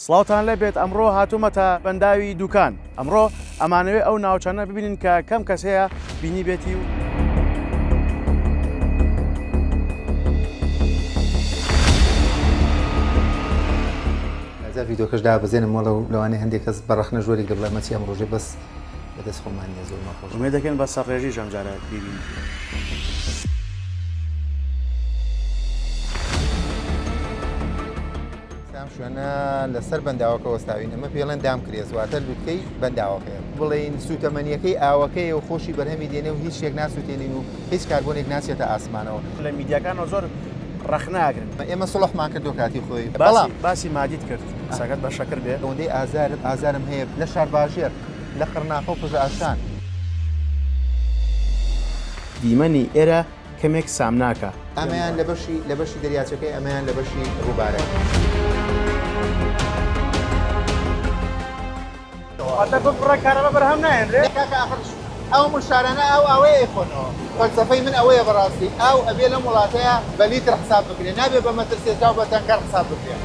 سڵاوتان لێبێت ئەمڕۆ هاتوومەتە بەنداوی دوکان ئەمڕۆ ئەمانەوێ ئەو ناوچانە ببینین کە کەم کەس هەیە بینیبێتی و. جا ڤیدۆکەش دابەزێنم وەڵە و لەوانەیە هەندێک کەس بە ڕەخنەش وەریگرە بڵێ ئەمە چی ئەم ڕۆژەی بەس بەدەست خۆمان نییە زۆر ناخۆش. ئومێد دەکەین بە سەرڕێژیش ئەمجارە بیبینین. ئەم شوێنە لەسەر بەنداوەکە وەستاوین ئەمە پێڵێن دام کرێز واتە لوتکەی بەنداوەکەیە بڵێین سوتەمەنیەکەی ئاوەکەیە و خۆشی بەرهەمی دێنێ و هیچ شتێک ناسوتێنین و هیچ کاربۆنێک ناچێتە ئاسمانەوە. لە میدیاکانەوە زۆر ڕەخنە ئەگرن. ئێمە سوڵحمان کردووە کاتی خۆی بەڵام. باسی مادیت کرد قسەکەت بە شەکر بێ. ئەوەندەی ئازارم ئازارم هەیە لە شارباژێڕ لە قڕناقە و پژئاشان. دیمەنی ئێرە کەمێک سامناکە. ئەمەیان لە بەشی لە بەشی دەریاچەکەی ئەمەیان لە بەشی ڕووبارەکە. واتە ببڕە کارەبا بەرهەم ناهێنرێ؟ کاکە ئاخر ئەو هەموو شارانە ئاو ئاوەیە ئەیخۆنەوە. فەلسەفەی من ئەوەیە بەڕاستی ئاو ئەبێ لەم وڵاتەیا بە لیتر حساب بکرێ نابێ بە مەتر سێجا و بە تەنکەر حساب بکرێ.